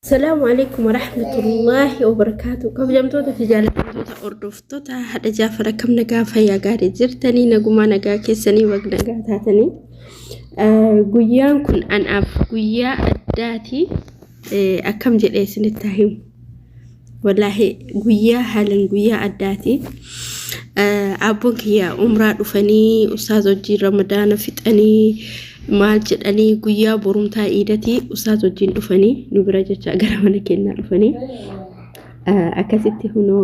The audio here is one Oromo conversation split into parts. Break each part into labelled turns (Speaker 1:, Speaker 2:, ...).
Speaker 1: Salaamu alaikum warahmatullaahi wabarakaatu. Kabajamtoota fi jaallatamtoota hordoftoota haadha Jaafar akkam nagaa fayyaa gaarii jirtanii nagumaa nagaa keessanii wag nagaa taatanii. Guyyaan kun anaaf guyyaa addaati. Akkam jedhee isinitti haa himu. Wallaahi guyyaa haalan guyyaa addaati. Abboon kiyya umraa dhufanii ustaaz wajjin ramadaana fixanii maal jedhanii guyyaa borumtaa iidatii ustaaz wajjin dhufanii nu bira jecha gara mana kennaa dhufanii akkasitti hunoo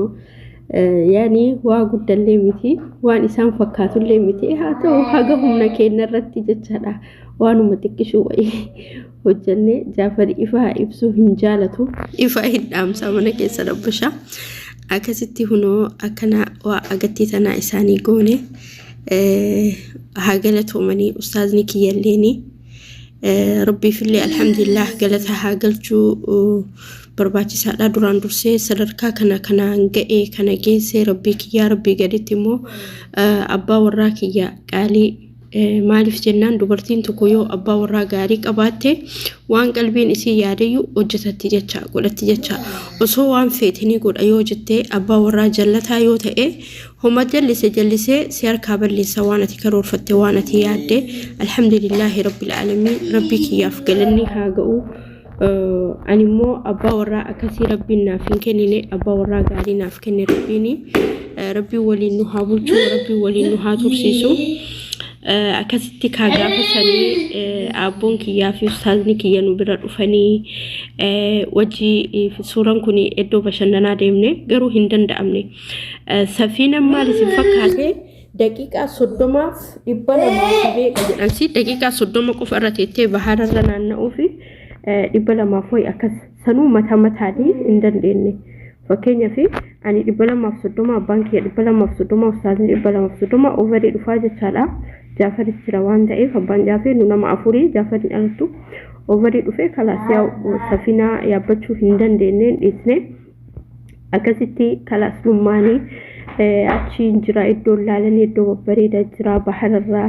Speaker 1: yaani waa guddallee miti waan isaan fakkaatullee miti haa ta'u haga humna keenya irratti jechaadha waanuma xiqqishuu wayii hojjannee Jaafar ifaa ibsuu hin jaalatu. Ifaa hin dhaamsaa mana keessa rabbasha. Akkasitti hunoo akkana waa agattii tanaa isaanii goone haa galatoomanii ustaazni kiyyalleeni. Rabbiifillee alhamdulillah galata haa galchuu barbaachisaadha. Duraan dursee sadarkaa kana kanaan ga'ee kana geessee rabbii kiyyaa rabbii gaditti immoo abbaa warraa kiyya qaalii Maaliif jennaan dubartiin tokko yoo abbaa warraa gaarii qabaatte waan qalbiin isii yaadeyyu hojjetatti jecha godhatti jecha osoo waan feete ni godha yoo jette abbaa warraa jallataa yoo ta'e homa jallise jallisee si harkaa balleessa waan ati karoorfatte waan ati yaadde alhamdulillaahi rabbil aalamiin rabbii kiyyaaf galanni haa ga'u. Ani immoo abbaa warraa akkasii rabbiin naaf hin kennine abbaa warraa gaarii naaf kenne rabbiin rabbiin waliin nu haa bulchu rabbiin waliin nu haa tursiisu akkasitti kaa gaafa sanii abboon kiyyaa fi ustaazni kiyya nu bira dhufanii wajji suuraan kun iddoo bashannanaa deemne garuu hin danda'amne safiinan maal isin fakkaate daqiiqaa 30f 200 fi meeqa jedhan si daqiiqaa 30 qofa irra teettee bahararra naanna'uu fi 200f wayi akkas sanuu mataa mataatii hin dandeenye. Fakkeenyaaf ani 230 abbaan kiyya 230 ustaazni 230 overii dhufaa jechaadha. Jaafaris jira waan ta'eef abbaan jaafee nu nama afurii jaafarin alattu overii dhufee kalaas yaa safinaa yaabbachuu hin dandeenye hin dhiisne. Akkasitti kalaas lummaanii achiin jira iddoon laalanii iddoo babbareedaa jira bahararraa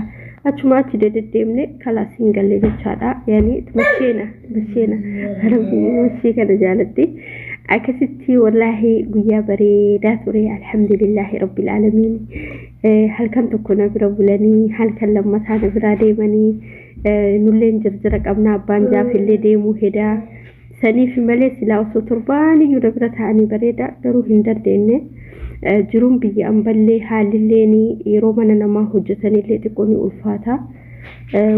Speaker 1: achuma achi dededdeemne kalaas hin galle jechaadha. Yani masheena masheena mashee kana jaalatti. Akkasitti wallaahi guyyaa bareedaa ture alhamdulillaahi rabbil aalamiin. Halkan tokko na bira bulanii halkan lammataa na biraa deemanii nulleen jirjira qabna abbaan jaafillee deemuu hedaa. Saniif malee silaa osoo torbaaniyyuu na bira taa'anii bareeda garuu hin dandeenye. Jiruun biyya amballee haalilleen yeroo mana namaa hojjetanillee xiqqoo ni ulfaata.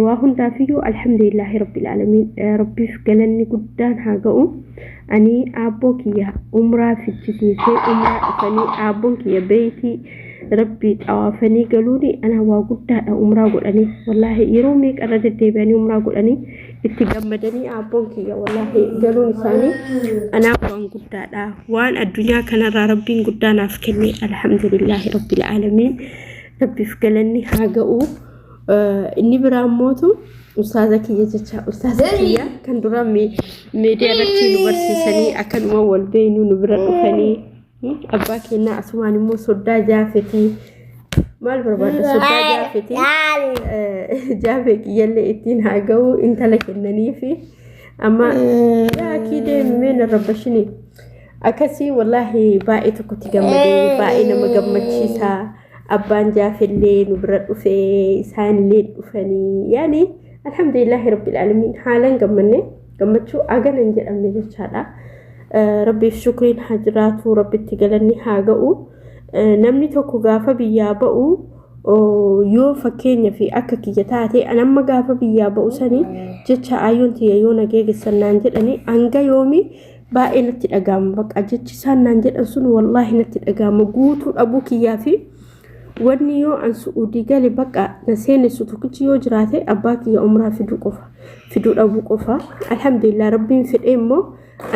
Speaker 1: Waa hundaafiyyuu alhamdulillaahi rabbil aalamiin rabbiif galanni guddaan haa ga'u. Ani aabboo kiyya umraa fichisiisee umraa dhufanii aabboon kiyya beeytii rabbii xawaafanii galuuni ana waa guddaadha umraa godhanii wallaahi yeroo meeqa irra deddeebi'anii umraa godhanii itti gammadanii aabboon kiyya wallaahi galuun isaanii anaaf waan guddaadha waan addunyaa kanarraa rabbiin guddaa naaf kenne alhamdulillaahi rabbil aalamiin rabbiif galanni haa ga'u inni biraa immootu ustaaza kiyya jecha ustaaza kiyya kan dura miidiyaa irratti nu barsiisanii akkanuma wal beeynu nu bira dhufanii Abbaa keenyaa asumaan immoo soddaa jaafetii maal barbaadda soddaa jaafetii jaafee kiyyallee ittiin haa ga'u intala kennaniifi amma yaakii deemee na rabbashini akkasii wallaahi baay'ee tokkotti gammadee baay'ee nama gammachiisa abbaan jaafellee nu bira dhufee isaanillee dhufanii yaani alhamdulillaahi rabbil aalamiin haalan gammanne gammachuu agana hin jedhamne jechaadha. Rabbiif shukriin haa jiraatu rabbitti galanni haa ga'u. Namni tokko gaafa biyyaa ba'u yoo fakkeenya fi akka kiyya taate an amma gaafa biyyaa ba'u sanii jecha aayyoon tiyya yoo na geegessan naan jedhanii hanga yoomii baay'ee natti dhaga'ama bakka jechi isaan naan jedhan sun wallaahi natti dhaga'ama guutuu dhabuu kiyyaa fi Wanni yoo an su'uudii gale bakka na seenessu tokkichi yoo jiraate abbaa kiyya umraa fiduu qofa. Fiduu dhabuu qofa. Alhamdulillah rabbiin fedhee immoo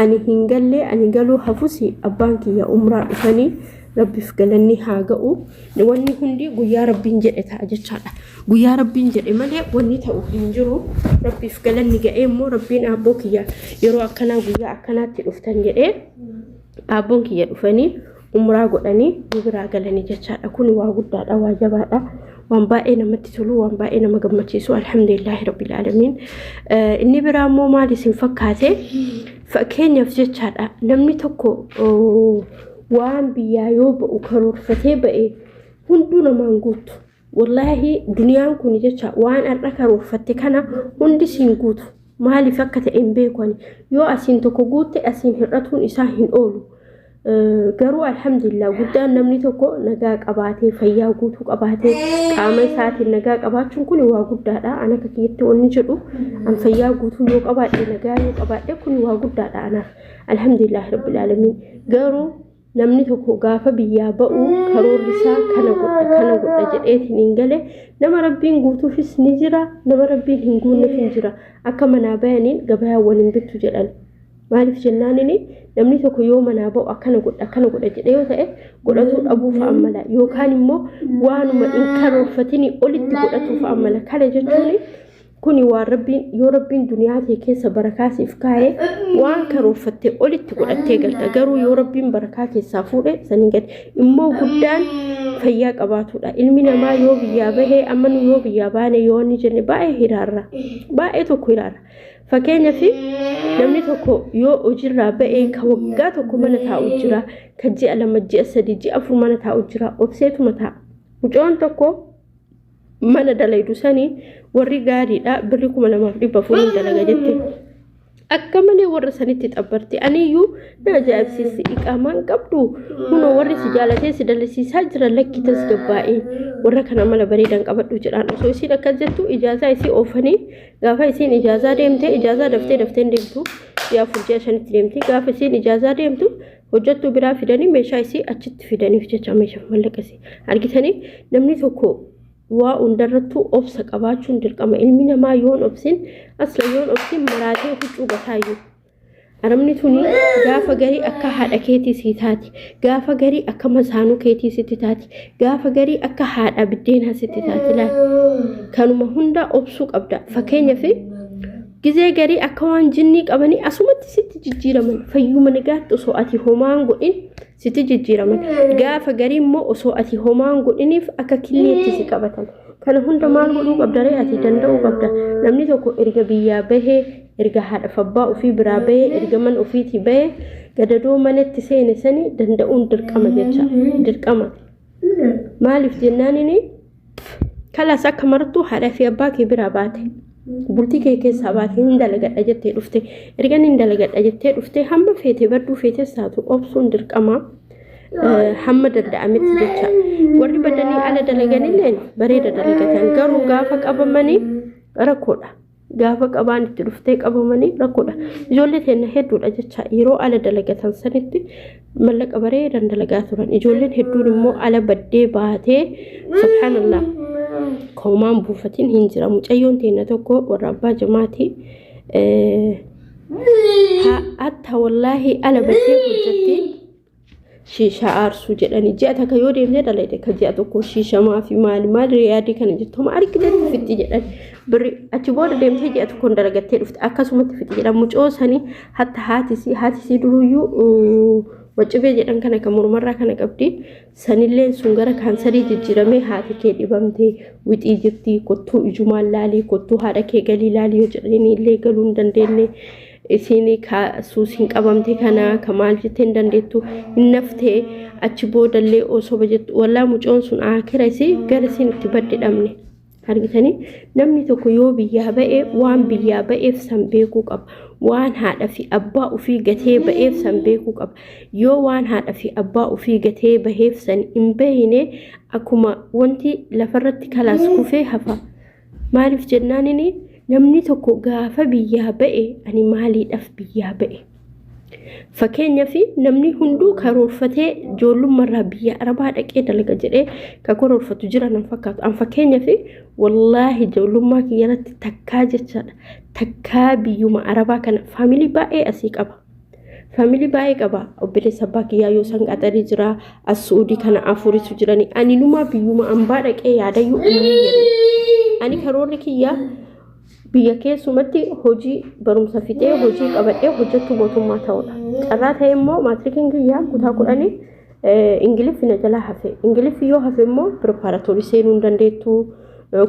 Speaker 1: ani hin galle ani galuu hafusi abbaan kiyya umraa dhufanii rabbiif galanni haa ga'u. Wanni hundi guyyaa rabbiin jedhe ta'a jechaadha. Guyyaa rabbiin jedhe malee wanni ta'u hin jiru. Rabbiif galanni ga'ee immoo rabbiin abboo kiyya yeroo akkanaa guyyaa akkanaatti dhuftan jedhee aabboon kiyya dhufanii umraa godhanii nu biraa galanii jechaadha. Kun waa guddaadha, waa jabaadha. Waan baay'ee namatti tolu, waan baay'ee nama gammachiisu, alhamdulillaahi rabbil aalamiin. Inni biraa immoo maal isin fakkaate? Fakkeenyaaf jechaadha, namni tokko waan biyyaa yoo ba'u karoorfatee ba'e hunduu namaan guutu. Wallaahi duniyaan kun jecha waan har'a karoorfatte kana hundi siin guutu. Maaliif akka ta'e hin beeku ani. Yoo asiin tokko guutte asiin hir'atuun isaa hin oolu. Garuu alhamdulillah guddaan namni tokko nagaa qabaatee, fayyaa guutuu qabaatee, qaama isaatiin nagaa qabaachuun kun waa guddaadha. An akka kiyyatti wanni jedhu, an fayyaa guutuu yoo qabaadhe, nagaa yoo qabaadhe, kun waa guddaadha anaaf. Alhamdulillah rabbil aalamiin. Garuu namni tokko gaafa biyyaa ba'u karoorri isaa kana godha kana godha jedheetiin hin gale, nama Rabbiin guutuufis ni jira, nama Rabbiin hin guunneef hin jira. Akka manaa bayaniin gabayaa waliin bittu jedhan. Maaliif jennaanini, namni tokko yoo manaa ba'u akkana godha akkana godha jedhee yoo ta'e godhatuu dhabuu fa'a mala, yookaan immoo waanuma hin karoorfatinii olitti godhatuu fa'a mala. Kana jechuun kuni waan Rabbiin, yoo Rabbiin duniyaa kee keessa barakaa siif kaa'e waan karoorfattee olitti godhattee galta. Garuu yoo Rabbiin barakaa keessaa fuudhe sanii gadi immoo guddaan fayyaa qabaatudha. Ilmi namaa yoo biyyaa bahee, amma nu yoo biyyaa baane yoo inni jenne baay'ee hiraarra, baay'ee tokko hiraarra. Fakkeenyaaf namni tokko yoo hojiirraa ba'ee ka waggaa tokko mana taa'u jira, ka ji'a 2, ji'a 3, ji'a 4 mana taa'u jira, obseetuma taa'a. Mucoon tokko mana dalaydu sanii warri gaariidha, birri 2400 dalaga jette. Akka malee warra sanitti xabbarti. Aniyyuu na ajaa'ibsiisi. Iqaamaan qabdu kunoo warri si jaalatee si dalasiisaa jira, lakki tasgabbaa'ee warra kana mala bareedan qabadhu jedhaan. Osoo isiin akkas jettu ijaazaa isii oofanii, gaafa isiin ijaazaa deemte, ijaazaa daftee daftee hin deemtu, ji'a 4 ji'a 5tti deemti. Gaafa isiin ijaazaa deemtu hojjettuu biraa fidanii meeshaa isii achitti fidaniif jecha, meeshaaf mallaqa isii argitanii. Namni tokko waa hundarrattuu obsa qabaachuun dirqama. Ilmi namaa yoon obsin, asla yoon obsin maraatee huccuu gataayyuu. Arabni tuni gaafa garii akka haadha keetii sii taati. Gaafa garii akka masaanuu keetii sitti taati. Gaafa garii akka haadha biddeenaa sitti taati laal. Kanuma hunda obsuu qabda. Fakkeenyaaf gizee garii akka waan jinnii qabanii asumatti sitti jijjiiraman. Fayyuma nagaatti osoo ati homaan godhin sitti jijjiiraman. Gaafa garii immoo osoo ati homaan godhiniif akka killeetti si qabatan. Kana hunda maal godhuu qabda ree? Ati danda'uu qabda. Namni tokko erga biyyaa bahee, erga haadha abbaa ofii biraa bahee, erga mana ofiitii bahee gadadoo manatti seene sani danda'uun dirqama jecha, dirqama. Maaliif jennaanini, kalaas akka martuu haadha fi abbaa kee biraa baate. Bultii kee keessaa baate, hin dalagadha jettee dhufte. Erga hin dalagadha jettee dhufte, hamma feete badduu feetes taatu obsuun dirqama. Hamma danda'ametti jecha. Warri badanii ala dalaganillee bareeda dalagatan, garuu gaafa qabamanii rakkoodha. Gaafa qabaan itti dhuftee qabamanii rakkoodha. Ijoollee teenya hedduudha jecha, yeroo ala dalagatan sanitti mallaqa bareedan dalagaa turan. Ijoolleen hedduun immoo ala baddee baatee, subhaanallah, koomaan buufatiin hin jira. Mucayyoon teenya tokko warra abbaa jamaati. Hatta wallaahi ala baddee hojjetti. Shiishaa aarsuu jedhanii ji'a takka yoo deemtee dalagde, ka ji'a tokko shiishamaa fi maali maali riyaadii kana jettu homa argitetti fixxi jedhan. Birri achi booda deemtee ji'a tokkoon dalagattee dhufte akkasumatti fixxi jedhan. Mucoo sanii hatta haatisii duruyyuu waccibee jedhan kana kan mormarraa kana qabdi. Sanilleen sun gara kaansarii jijjiiramee haati kee dhibamtee wixii jirti, kottuu ijumaan laalii, kottuu haadha kee galii laalii yoo jedhanii illee galuu hin dandeenye. Isiin suusiin qabamte kana ka maal jettee hin dandeettu, hin naftee achi boodallee osoo jettu, wallaa mucoon sun akira isii gara isiin itti badde dhabne. Argitanii, namni tokko yoo biyyaa ba'e waan biyyaa ba'eef san beekuu qaba. Waan haadha fi abbaa ofii gatee ba'eef san beekuu qaba. Yoo waan haadha fi abbaa ofii gatee baheef san hin beekne, akkuma wanti lafarratti kalaas kufee hafa. Maaliif jennaanini, namni tokko gaafa biyyaa ba'e ani maaliidhaaf biyyaa ba'e? Fakkeenyaaf namni hunduu karoorfatee ijoollummaarraa biyya Arabaa dhaqee dalaga jedhee ka karoorfatu jira nan fakkaatu. An fakkeenyaaf wallaahi ijoollummaa kiyyarratti takkaa jechaadha. Takkaa biyyuma Arabaa kana faamilii baay'ee asii qaba. Faamilii baay'ee qaba. Obboleessa abbaa kiyyaa yoo san qaxarii jira. As Suudii kana afuritu jirani. Ani numaa biyyuma ambaa dhaqee yaadayyuu hin. Ani karoorri kiyyaa biyya keessumatti hojii barumsa fixee hojii qabadhee hojjettuu mootummaa ta'uudha. Carraa ta'e immoo maatirikiin kiyyaa kutaa 10 Ingiliffi na jalaa hafe. Ingiliffi yoo hafe immoo preparatory seenuu hin dandeettu.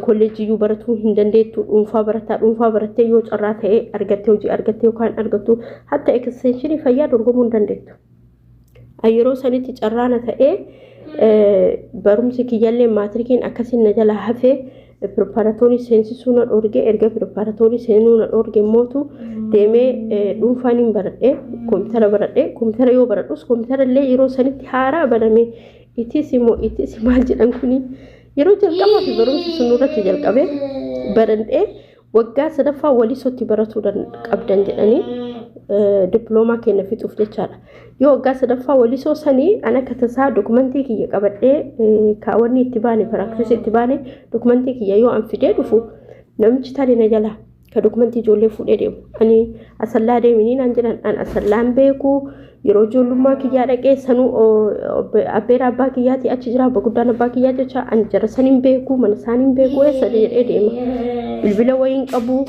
Speaker 1: Kolleejiyyuu baratuu hin dandeettu. Dhuunfaa barataa, dhuunfaa barattee yoo carraa ta'ee argattee hojii argattee yookaan argattu, hatta extension fayyaa dorgomuu hin dandeettu. Yeroo sanitti carraana ta'ee barumsi kiyyallee maatirikiin akkasiin na jalaa hafee, preparatory seensisuu na dhoorge. Erga preparatory seenuu na dhoorge mootu deemee dhuunfaan hin baradhee, koompitara baradhee. Koompitara yoo baradhus, koompitara illee yeroo sanitti haaraa baname, itis immoo itis maal jedhan kuni, yeroo jalqabaa fi barumsi sun irratti jalqabee baradhee, waggaa sadaffaa Walisootti baratuu qabdan jedhanii, diploomaa keenya fixuuf jechaadha. Yoo waggaa sadaffaa Walisoo sanii, an akka tasaa dokumentii kiyya qabadhee, kaawwanni itti baane, practice itti baane, dokumentii kiyya yoo an fidee dhufu, namichi tarii na jalaa ka dokumentii ijoollee fuudhee deemu. Ani Asallaa deeminii naan jedhan. An Asallaan beeku. Yeroo ijoollummaa kiyyaa dhaqee sanuu abbeera abbaa kiyyaati achi jira, abba guddaan abbaa kiyyaa jecha. An jara saniin beeku, mana isaaniin beeku, eessa jedhee deema? Bilbila wayiin qabu.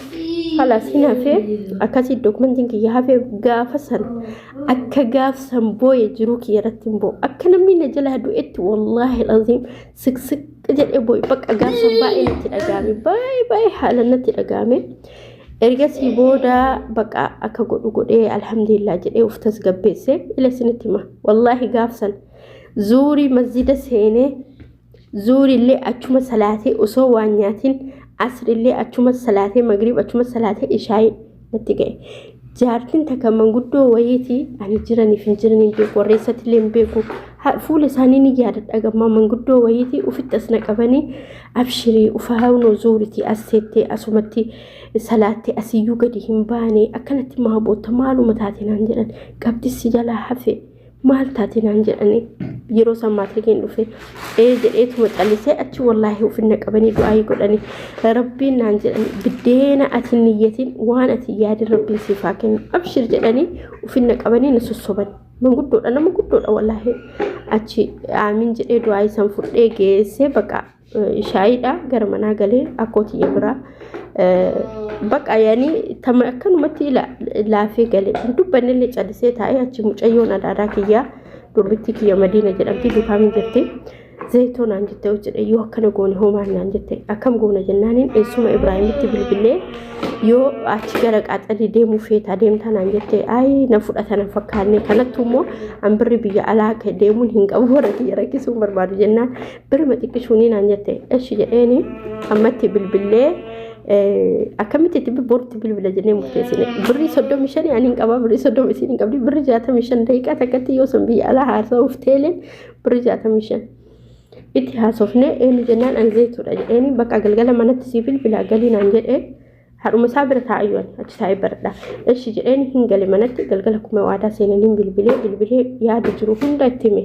Speaker 1: Kalaas, hin hafee. Akkasii dokumentiin kiyya hafee. Gaafa san akka gaaf san booye jiruu kiyya irratti hin boo'u. Akka namni na jalaa du'etti, wallaahi laziim, siqsiq jedhee boo'e. Bakka gaaf san baay'ee natti dhaga'ame, baay'ee baay'ee haala natti dhaga'ame. Ergasii booda bakka akka godhu godhee, alhamdulillah jedhee uf tasgabbeesse. Ila isinitti hima, wallaahi, gaaf san zuurii masjida seenee, zuurillee achuma salaatee, osoo waan nyaatin asrillee achuma salaatee, magriib achuma salaatee, ishaayii natti ga'e. Jaartiin takka manguddoo wayiitii, ani jiraniif hin jiraniin beeku, warreessatti hin beeku, fuula isaanii ni yaadadha gammaa, manguddoo wayiitii ufitti as naqabanii, "Abshirii, ufaanoo zuuritii as seettee asumatti salaattee asiyyuu gadi hin baane, akkanatti maa bootta? Maaluma taate?" naan jedhan. "Qabxissi jalaa hafe, maal taate?" naan jedhanii. Yeroo san maatirikiin dhufe ee jedheetuma callisee achi. Wallaahi, ufinna qabanii du'aayii godhanii, "Rabbiin," naan jedhanii, "biddeena ati niyyatin, waan ati yaadin Rabbiin siif haa kennu, abshir," jedhanii ufinna qabanii na sossoban. Manguddoodha, nama guddoodha wallaahi. Achi aamin jedhee du'aayii san fudhee geessee, baqa shaayiidha gara manaa galee, akkootii biraa baqa yaanii tama akkanumatti laafee galee, hin dubbannellee, callisee taa'ee. Achi mucayyoon adaadaa kiyyaa, durbitti kiyya, Madiina jedhamti, Dukaamii jirti. "Zayitoo," naan jette, "hojjedhe yoo akkana goone homaan?" naan jette. "Akkam goona?" jennaaniin, eessuma Ibraahimitti bilbilee, "Yoo achi gara Qaaxalii deemuu feetaa, deemtaa?" naan jette. "Ayi, na fudhata na fakkaanne, kanattu immoo an birri biyya alaa deemuun hin qabu, warra kiyya rakkisuun barbaadu," jennaan, "Birma xiqqishuunii," naan jette. "Eshi," jedheeni ammatti bilbilee, akkamitti itti boritti bilbila jennee murteessine. Birrii 35 ani hin qabaa, birrii 30 isiin hin qabdi, birrii 65 daqiiqaa takkatti yoo sun biyya alaa haasa'uuf teeleen birrii 65 itti haasofne. "Eenyu?" jennaan, "An Zayituudha," jedheeni. "Bakka galgala manatti sii bilbilaa, galii," naan jedhee. Haadhuma isaa bira taa'ayyuu ani achi taa'ee baradha. "Eshi," jedheen, hin gale manatti. Galgala kuma waadaa seenanii bilbilee bilbilee, yaada jiru hunda itti hime.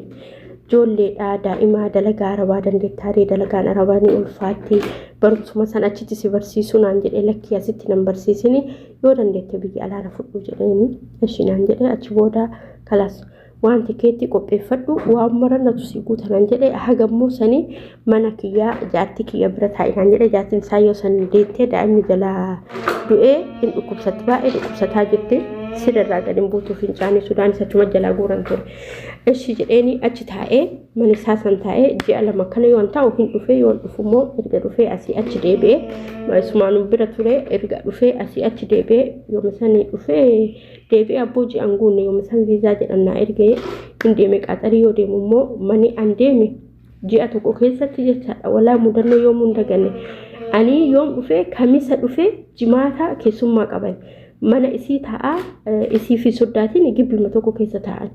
Speaker 1: Ijoolleedha, daa'imaa, dalagaa arabaa dandeettaaree? Dalagaan arabaa ni ulfaatti, barumsuma san achitti si barsiisuu?" naan jedhee. "Lakkii, asitti nan barsiisini, yoo dandeette biyya alaa na fudhu," jedheeni. "Eshi," naan jedhee. Achi booda, "Kalaas, waan tikeetti qopheeffadhu, waan marannatu si guuta," naan jedhee. Hagammoo sanii mana kiyyaa jaartii kiyya bira taa'e naan jedhee. Jaartiin isaa yoo san deettee, daa'imni jalaa du'ee, hin dhukkubsatti, baay'ee dhukkubsataa jirti, sirriirraa gadi hin buutuu, fincaanii Sudaanis achuma jalaa guuran ture. "Eshi," jedheeni achi taa'ee, mana isaa san taa'ee, ji'a 2 kana yoon taa'u hin dhufee. Yoon dhufu immoo, erga dhufee asii achi deebi'ee sumaanuu bira ture. Erga dhufee asii achi deebi'ee, yooma sanii dhufee deebi'ee, abboo, ji'an guunne, yooma san viizaa jedhan naa ergee, hin deeme Qaaxarii. Yoo deemu immoo mani an deeme ji'a 1 keessatti jechaadha. Walaa mudannoo yoomuu hin daganne. Ani yoom dhufee? Kamisa dhufee, Jimaata keessummaa qaban. Mana isii taa'aa, isii fi soddaatiin gibbima tokko keessa taa'an.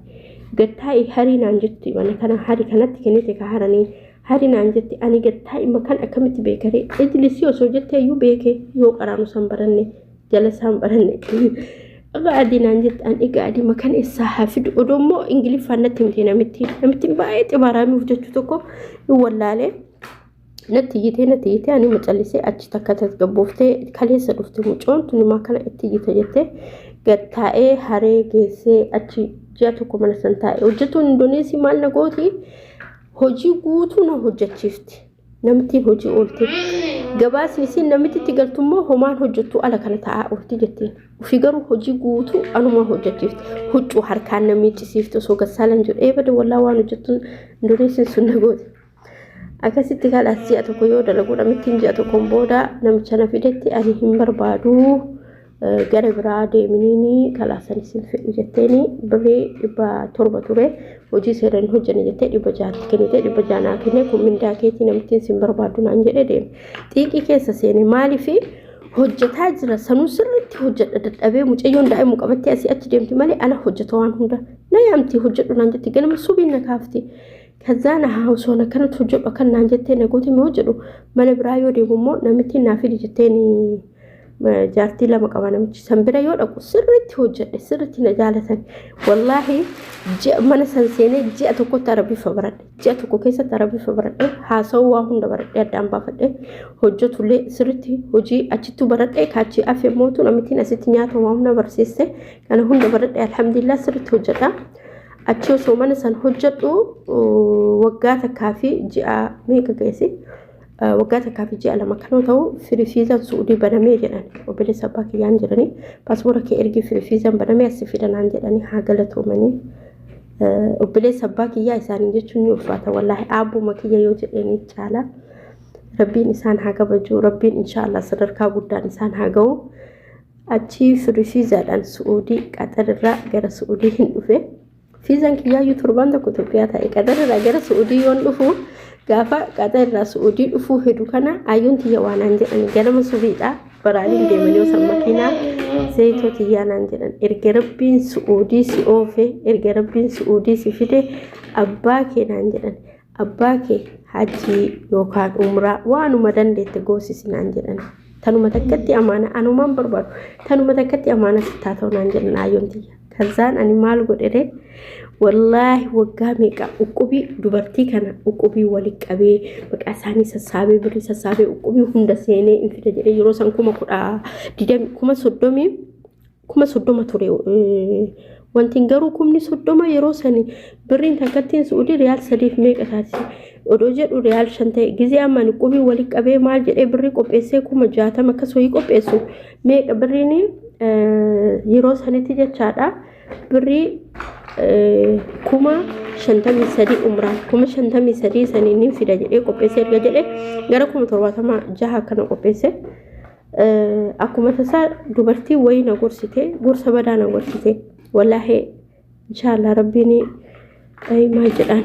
Speaker 1: "Gattaa'i, harii," naan jetti. "Mana kana hari kanatti kennite ka haranii, hari," naan jetti. Ani gattaa'i makan akkamitti beekaree? Ijlisii osoo jettee iyyuu beekee, yoo qaraanu san baranne, jala isaan baranne. "Egaa," naan jette. An egaa adii makan eessaa haa fidu? Odoo immoo Ingiliffaan natti himte namitti. Namittiin baay'ee xibaaraamiif jechuu tokko hin wallaalee. Natti iyyitee, natti iyyitee, ani macallisee achi takka tasgabbooftee, kaleessa dhufte mucoon tuni, maa kana itti iyyite jettee, gad taa'ee haree geessee, achi ji'a 1 mana san taa'ee. Hojjetuun Indoneesii maal na gooti? Hojii guutuu na hojjechiifti. Namittiin hojii oolte. Gabaasni isiin namitti itti galtu immoo homaan hojjettu ala kana taa'aa oolti jettiin. Ofii garuu hojii guutuu anuma hojjechiifti. Huccuu harkaan na miiccisiifti osoo gassaalan jedhu eebada wallaa waan hojjettu Indoneesiin sun na goote. Akkasitti kalaas ji'a tokko yoo dalagu namittiin ji'a tokkoon booda namicha na fidetti ani hin barbaadu gara biraa deeminiini kalaasan isin fedhu jetteeni birrii 700 ture hojii seeraan hin hojjenne jettee 600tti kennite 600 naa kenne kun mindaa keetii namittiin sin barbaadu naan jedhe deeme. Xiiqii keessa seene maaliifi hojjetaa jira sanuu sirriitti hojjedha dadhabee mucayyoon daa'imu qabattee asii achi deemti malee ana hojjeta waan hunda na yaamti hojjedhu naan jetti ganama subiin na kaafti. Kazaa na osoon akkanatti hojjedhu akkan naan jettee na goote mee hojjedhu mana biraa yoo deemu immoo namittiin naa fidi jetteen jaartii lama qaba namichi san bira yoo dhaqu sirriitti hojjedhe sirriitti na jaalatan wallaahi ji'a mana san seenee ji'a tokkotti arabiffa baradhe ji'a tokko keessatti arabiffa baradhe haasawuu waa hunda baradhe addaan baafadhe hojjetullee sirriitti hojii achittuu baradhe kaachii afe mootu namittiin asitti nyaata waa hunda barsiiste kana hunda baradhe alhamdulillah sirriitti hojjedha. Achi osoo mana san hojjedhu waggaa takkaa fi ji'a meeqa geessi? Waggaa takkaa fi ji'a 2 kan ta'u firifiizaan Su'uudii banamee jedhan obboleessa abbaa kiyyaan jedhanii paaspoora kee ergii firifiizaan banamee as fidanaan jedhanii haa galatoomanii. Obboleessa abbaa kiyyaa isaanii jechuun ni ulfaata wallaahi aabbuma kiyya yoo jedhanii caala. Rabbiin isaan haa kabaju rabbiin inshaallah sadarkaa guddaan isaan haa ga'u. Achii firifiizaadhaan Su'uudii Qaxar irraa gara Su'uudii hin dhufe. Fiizaan kiyyaayyuu torbaan tokko Itoophiyaa ta'e Qaxar irraa gara Su'uudii yoon dhufu gaafa Qaxar irraa Su'uudii dhufuu hedu kana ayyoon tiyya waa naan jedhani ganama subiidha baraaliin deemanii osoo makiinaa zayitoo tiyyaa naan jedhan erga rabbiin Su'uudii si oofe erga rabbiin Su'uudii si fide abbaa kee naan jedhan Abbaa kee hajjii yookaan umraa waanuma dandeette goosisi naan jedhan. Tanuma takkatti amaana anumaan barbaadu. Tanuma takkatti amaana sittaa ta'u naan jedhan aayyoon tiyya. Kazaan ani maal godhere wallaahi waggaa meeqa uqqubii dubartii kana uqqubii wali qabee maqaa isaanii sassaabee birrii sassaabee uqqubii hunda seenee hin fida jedhee yeroo san kuma kudha digdami 30,000 30,000 ture wantiin garuu 30,000 yeroo sani birriin takkattiin su'uudii riyaal sadiif meeqa taati odoo jedhu riyaal 5 ta'e gizee ammaan qubii wali qabee maal jedhee birrii qopheessee 60,000 akkas wayii qopheessu meeqa birriin yeroo sanitti jechaadha birrii 53,000 umraan 53,000 saniin ni fida jedhee qopheessee erga jedhee gara 76,000 akkana qopheesse. Akkuma tasaa dubartii wayii na gorsite gorsa badaa na gorsite wallaahi inshaallah rabbiin maal jedhaan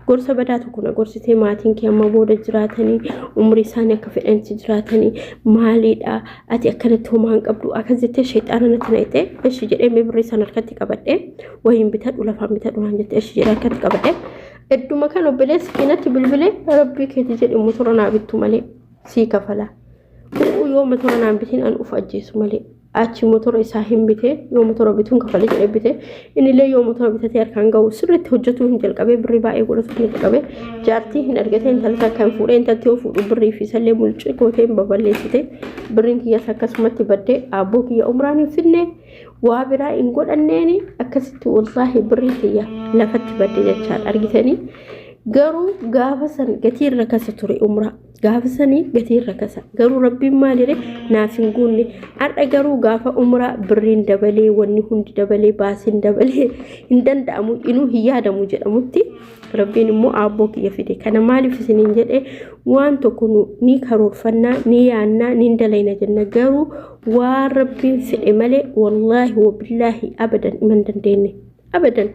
Speaker 1: gorsa badaa tokko na gorsite maatiin kee amma booda jiraatanii umrii isaanii akka fedhanitti jiraatanii maaliidha ati akkanatti homaa hin qabdu akkas jettee sheexaana natti naqxe eshi jedhee mee birrii sana harkatti qabadhe wayiin bitadhu lafaan bitadhu naan jette eshi jedhee harkatti qabadhe edduma kan obboleessi kee natti bilbilee rabbii keeti jedhi motora naa bittu malee sii kafala U'uu yoo motora naan bitin an uf ajjeesu malee. Achi motora isaa hin bite yoo motora bituun kafalee jedhee bite innillee yoo motora bitatee harkaan gahu sirriitti hojjetuu hin jalqabee birrii baay'ee godhatu hin jalqabee jaartii hin argatee intala takka hin fuudhee intalti yoo fuudhu birrii fi isallee mulcii gootee hin baballeessite birriin kiyyas akkasumatti baddee aabboo kiyya umraan hin fidne waa biraa hin godhanneeni akkasitti wallaahi birrii kiyya lafatti badde jechaadha argitanii garuu gaafa san gatii irra kasa ture umraa. Gaafa sanii gatiin rakasa. Garuu rabbiin maalire naaf hin guunne. Har'a garuu gaafa umraa birriin dabalee wanni hundi dabalee baasiin dabalee hin danda'amu inuu hin yaadamu jedhamutti rabbiin immoo aabboo kiyya fide. Kana maaliif isiniin jedhe waan tokko nu ni karoorfannaa ni yaannaa ni dalayna jenna garuu waan rabbiin fedhe malee wallaahi wabillaahi abadan hin dandeenye. Abadan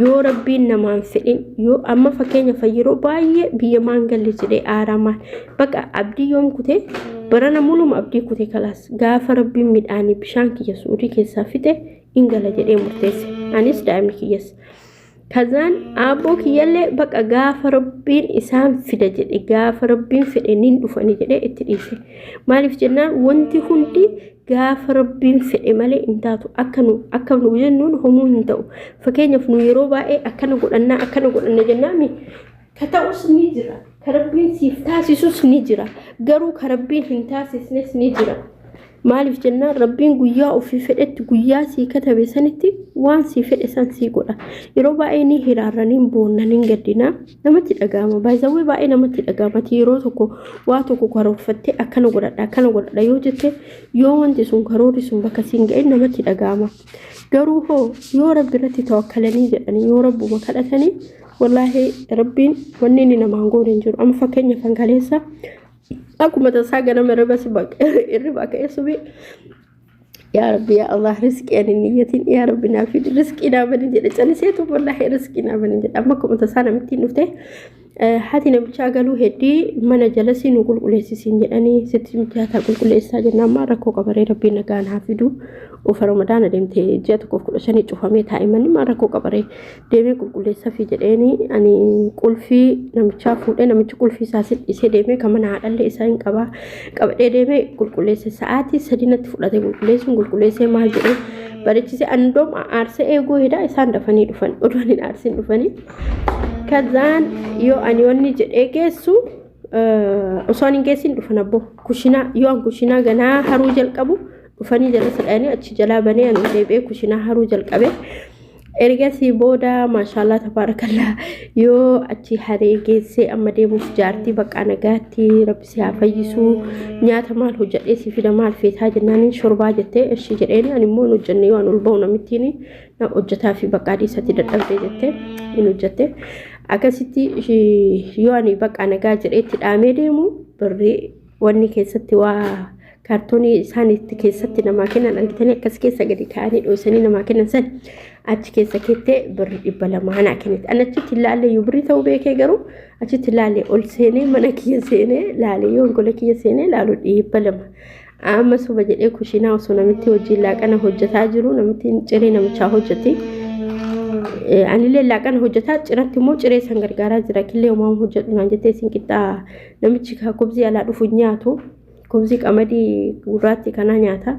Speaker 1: yoo rabbiin namaan fedhin yoo amma fakkeenya yeroo baay'ee biyya maan galle jedhee aaraa maal baqa abdii yoom kutee barana muluma abdii kutee kalaas gaafa rabbiin midhaanii bishaan kiyya suudii keessaa fixe in gala jedhee murteesse anis daa'imni kiyyas. Kazaan aabboo kiyyallee baqa gaafa rabbiin isaan fida jedhe gaafa rabbiin fedhe nin dhufani jedhee itti dhiise. Maaliif jennaan wanti hundi Gaafa rabbiin fedhe malee hin taatu akka nu akka nu jennuun homuu hin ta'u. Fakkeenyaaf nu yeroo baay'ee akkana godhannaa akkana godhanna jennaami ka ta'us ni jira. Ka rabbiin siif taasisus ni jira. Garuu ka rabbiin hin taasisnes ni jira. Maaliif jennaan Rabbiin guyyaa ofii fedhetti guyyaa sii katabe sanitti waan sii fedhe san sii godha. Yeroo baay'ee ni hiraarra, ni boonna, ni gaddina. Namatti dhaga'ama. Baay'ee baay'ee namatti dhaga'ama. Ati yeroo tokko waa tokko karoorfattee akkana godhadha akkana godhadha yoo jette yoo wanti sun karoorri sun bakka siin ga'in namatti dhaga'ama. Garuu hoo yoo Rabbi irratti tawakkalanii jedhanii yoo Rabbuma kadhatanii wallaahi Rabbiin wanni inni namaan goone hin jiru. Amma fakkeenya kan kaleessa akkuma tasaa ganama irriba ka'ee subii yaa Rabbi yaa Allah riskii ani niyyatiin yaa Rabbi naa fidi riskii naa bani jedhe caliseetu wallaahi riskii naa bani jedhe. Amma akkuma tasaa namittiin dhufte haati namichaa galuu heddii mana jalasii nu qulqulleessisiin jedhanii sitti mijaataa qulqulleessaa jennaan maal rakkoo qabaree Rabbiin nagaan haa fidu ufa Ramadaana deemte ji'a tokkoof 15 cufamee taa'e manni maal rakkoo qabaree deemee qulqulleessafi jedheeni ani qulfii namichaa fuudhee namichi qulfii isaa dhiisee deemee kan mana haadhallee isaa hin qabaa qabadhee deemee qulqulleesse sa'aatii 3 natti fudhate qulqulleessuun qulqulleessee maal jedhee bareechisee andoom aarsee eeguu hedaa isaan dafanii dhufan odoo hin aarsin dhufanii kazaan yoo ani wanni jedhee geessu osoo ani hin geessin dhufan abboo kushinaa yoo an kushinaa ganaa haruu jalqabu dhufanii jala sadhanii achi jalaa banee ani deebi'ee kushinaa haruu jalqabe. Ergasii booda maashaallah tabaarakallaa yoo achi haree geessee amma deemuuf jaartii baqqaa nagaatti rabbi si haa fayyisuu nyaata maal hojjedhee si fida maal feetaa jennaaniin shorbaa jettee ishii jedheen ani immoo hin hojjenne yoo an ol ba'u namittiin na hojjetaa fi baqqaa dhiisatti dadhabdee jettee hin hojjette. Akkasitti yoo ani baqqaa nagaa jedhee itti dhaamee deemu birrii wanni keessatti waa kaartoonii isaan itti keessatti namaa kennan argitanii akkas keessa gadi kaa'anii dhoosanii namaa kennan san achi keessa keettee birri 200 naa kennite. Ani achitti ilaalle iyyuu birrii ta'uu beekee garuu achitti ilaalle ol seenee mana kiyya seenee laale yoo gola kiyya seenee laalu 200. Amma soba jedhee kushiinaa osoo namitti hojiin laaqana hojjetaa jiru namitti ciree namichaa hojjeti. Anillee laaqana hojjetaa ciratti immoo ciree san gargaaraa jira killee uumamu hojjedhu naan jettee isin qixxaa namichi kubzii alaa dhufu nyaatu. Kubzii qamadii gurraatti kanaa nyaata.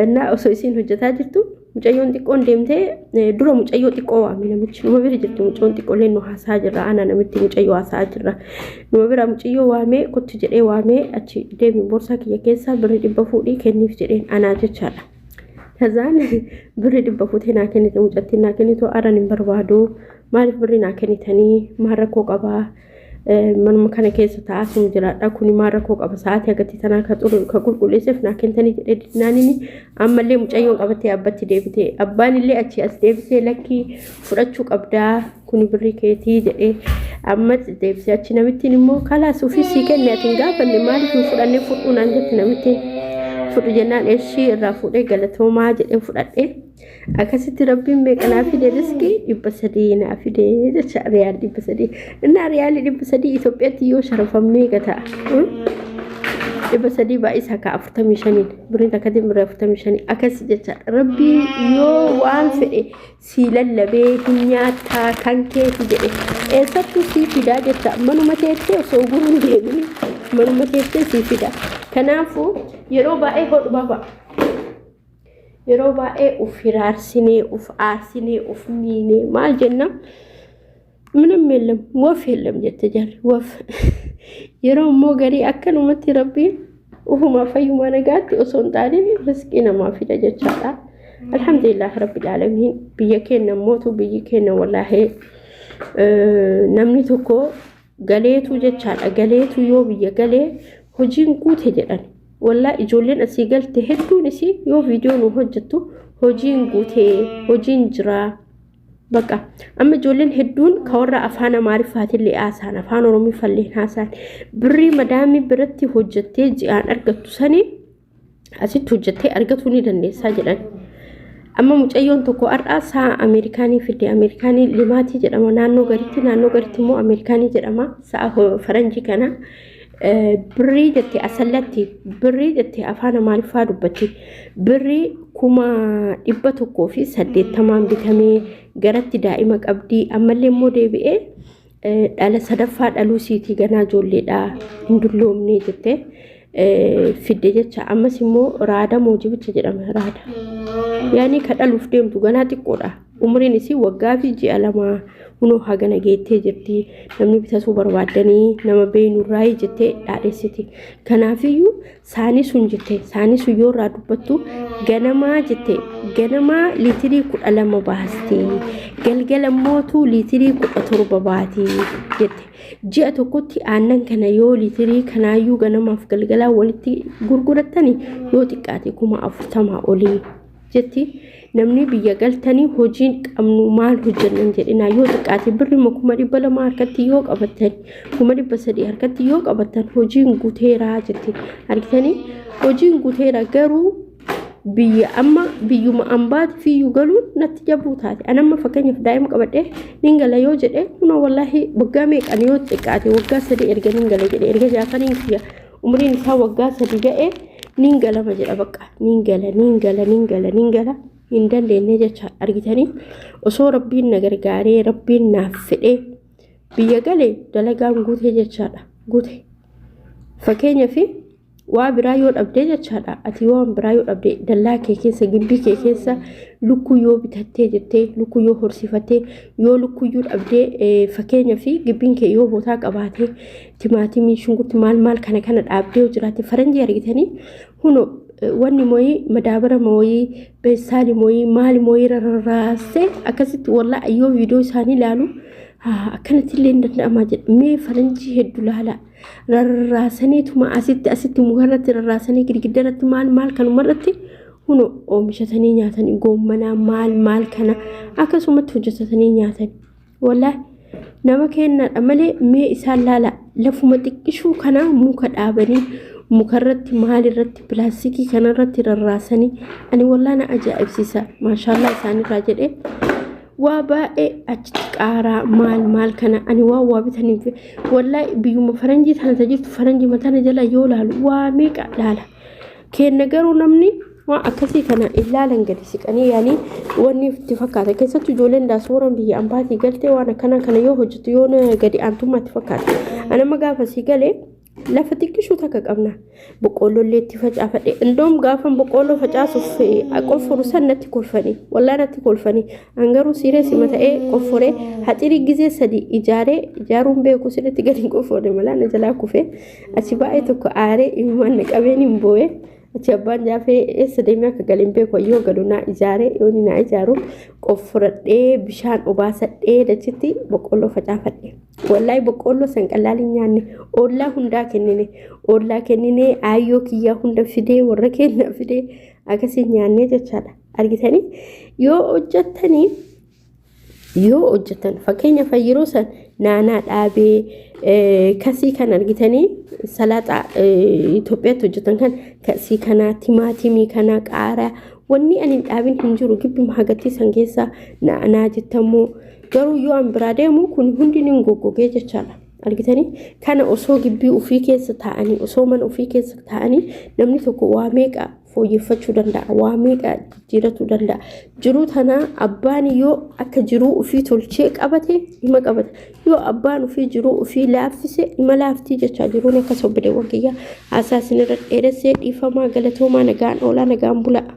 Speaker 1: Innaa osoo isiin hojjetaa jirtu mucayyoon xiqqoon deemtee dura mucayyoo xiqqoo waame namichi numa bira jirti mucayyoon xiqqooleen nu haasaa jirra ana namitti mucayyoo haasaa jirra numa bira mucayyoo waamee kottu jedhee waamee achi deemi boorsaa kiyya keessaa birrii 100 fuudhii kenniif jedheen anaa jechaadha. Kazaan birrii 100 fuutee naa kennite mucattiin naa kennitu aran hin barbaadu maaliif birrii naa kennitanii maal rakkoo qabaa manuma kana keessa taa'aa sun jiraadha kuni maal rakkoo qaba sa'aatii agatti tanaa ka xuru ka qulqulleesseef naa kentanii jedhee didnaanini ammallee mucayyoon qabattee abbatti deebite abbaan illee achi as deebisee lakkii fudhachuu qabdaa kuni birrii keetii jedhee amma deebisee achi namittiin immoo kalaas ofii sii kenne ati hin gaafanne maaliif hin fudhanne fudhuu naan jette namittiin fudhu jennaan eshii irraa fuudhee galatoomaa jedhee fudhadhee. Akkasitti Rabbiin meeqa naa fide riskii 300 naa fide jecha riyaal 300. Innaa riyaalii 300 Itoophiyaatti yoo sharafan meeqa ta'a? 300 baay'isaa ka 45 birriin takkatiin birrii 45 akkas jecha Rabbiin yoo waan fedhe sii lallabee hin nyaattaa kan keeti jedhe eessattuu sii fidaa jecha manuma teessee osoo guruun deemin manuma teessee sii fida. Kanaafuu yeroo baay'ee hodhu baaba. Yeroo baay'ee uf hiraarsinee, uf aarsinee, uf miinee maal jenna? ምንም የለም ወፍ የለም jette jarri ወፍ. Yeroo immoo garii akkanumatti Rabbiin ufumaa fayyumaa nagaatti osoo hin xaaliin riskii namaa fida jechaadha. Alhamdulillah Rabbil Aalamiin biyya keenya mootu biyyi keenya wallaahi namni tokko galeetu jechaadha galeetu yoo biyya galee hojiin guute jedhan wallaa ijoolleen asii galte hedduun isii yoo viidiyoo nu hojjettu hojiin guutee hojiin jiraa. Bakka amma ijoolleen hedduun ka warra afaan Amaariffaatillee haasa'an afaan Oromiffallee haasa'an birrii madaamii biratti hojjettee ji'aan argattu sanii asitti hojjettee argatuu ni dandeessaa jedhan. Amma mucayyoon tokko har'aa sa'a Ameerikaanii fidde Ameerikaanii limaatii jedhama naannoo garitti immoo Ameerikaanii jedhama sa'a faranjii kana birrii jette asallatti birrii jette afaan Amaariffaa dubbatti birrii 180,000 bitamee garatti daa'ima qabdii ammallee immoo deebi'ee dhala sadaffaa dhaluu siitii ganaa ijoolleedha hin dulloomne jette fidde jecha ammas immoo raada moojibicha jedhama raada yaani ka dhaluuf deemtu ganaa xiqqoodha. Umriin isii waggaa fi ji'a 2 hunoo hagana geettee jirti. Namni bitatuu barbaaddanii nama beeynurraayi jettee dhaadhessiti. Kanaafiyyuu saanii sun jette saanii sun yoo irraa dubbattu ganamaa jette ganamaa liitirii 12 baasti. Galgala mootuu liitirii 17 baati jette. Ji'a tokkotti aannan kana yoo liitirii kanaayyuu ganamaaf galgalaa walitti gurgurattani yoo xiqqaate 40,000 olii jetti. Namni biyya galtanii hojiin qabnu maal hojjennan jedhinaa, yoo xiqqaate birrima 200,000 harkatti yoo qabattan, 300,000 harkatti yoo qabattan hojiin guuteeraa jetti. Argitanii, hojiin guuteera. Garuu biyya amma biyyuma ambaati fiyyuu galuun natti jabuu taate. Ani amma fakkeenyaaf daa'ima qabadhee nin gala yoo jedhe, kunoo wallaahi waggaa meeqan, yoo xiqqaate waggaa 3 erga nin gala jedhe, erga Jaafariin kiyya umriin isaa waggaa 3 ga'e nin galama jedha. Bakka nin gala, nin gala, nin gala, nin gala hin dandeenye jecha. Argitanii, osoo Rabbiin na gargaaree, Rabbiin naaf fedhee biyya gale, dalagaan guute jechaadha. Guute. Fakkeenyaaf waa biraa yoo dhabdee jechaadha, ati yoo waan biraa yoo dhabde, dallaa kee keessa, gibbii kee keessa lukkuu yoo bitattee jettee, lukkuu yoo horsiifattee, yoo lukkuyyuu dhabdee, fakkeenyaaf gibbiin kee yoo bootaa qabaatee, timaatimii, shunkurtii, maal maal kana kana dhaabdee yoo jiraatte, faranjii argitanii huno wanni mooyii madaabara mooyii beessaali mooyii maali mooyii rarraasee akkasitti, wallaa yoo viidiyoo isaanii ilaalu akkanatti illee hin danda'amaa jedha. Mee faranjii hedduu laala, rarraasaniituma asitti asitti mukarratti rarraasanii, girgiddarratti, maal maal kanumarratti huno oomishatanii nyaatanii, goommanaa maal maal kana akkasumatti hojjetatanii nyaatanii. Wallaahi nama kennaadha malee. Mee isaan laala, lafuma xiqqishuu kana muka dhaabanii, mukarratti, maalirratti, pilaastikii kanarratti rarraasanii. Ani wallaa na ajaa'ibsiisa, maashaallaa isaanirraa jedhee. Waa baay'ee achitti qaaraa maal maal kana ani waan waa bitaniif, wallaahi biyyuma faranjii tana jirtu, faranjii tana jala yoo laalu waa meeqa laala. Kenna garuu namni waan akkasii kana ilaalan gadi siqanii yaanii wanni itti fakkaata. Keessattuu ijoolleen daasooran biyya ambaatii galtee waan akkanaa kana yoo hojjetu yoo gadi aantummaa itti fakkaata. Anama gaafa sii galee lafa xiqqishuu takka qabna. Boqqoolloollee itti facaafadhe. Indoom gaafa boqqoolloo facaasuuf qofforu san natti kolfanii, wallaa natti kolfanii. An garuu siiree sima ta'ee qofforee haxirii gizee 3 ijaaree, ijaaruun beeku sirriitti gadi hin qofforre malaa, na jalaa kufee achi baay'ee tokko aaree imimmaan na qabeen hin boo'ee. Achi abbaan Jaafee eessa deemee akka galee hin beeku. Yoo galu naa ijaaree, yoo inni naa ijaaru qofforadhee, bishaan obaasadhee, dachitti boqqoolloo facaafadhe. Wallaahi boqqoolloo san qallaal hin nyaanne. Ollaa hundaa kennine. Ollaa kennine, aayyoo kiyyaa hunda fidee, warra keenya fidee akkasiin nyaannee jechaadha. Argitanii, yoo hojjettanii, yoo hojjetan, fakkeenyaaf yeroo san naanaa dhaabee, kasii kan argitanii, salaaxaa Itoophiyaatti hojjetan kan kasii kanaa, timaatimii kana, qaaraa, wanni ani hin dhaabin hin jiru gibbima hagattii san keessa naanaa jettammoo. Garuu yoo an biraa deemu kun hundi ni goggogee jechaadha. Argitanii, kana osoo gibbii ofii keessa taa'anii, osoo mana ofii keessa taa'anii, namni tokko waa meeqa fooyyeffachuu danda'a, waa meeqa jijjiiratuu danda'a. Jiruu tanaa abbaan yoo akka jiruu ofii tolchee qabate ima qabata. Yoo abbaan ofii jiruu ofii laaffise ima laaftii jechaa jiruun. Akkas obboleewwan kiyya, haasaa isinirra dheeressee dhiifamaa. Galatoomaa, nagaan oolaa, nagaan bulaa.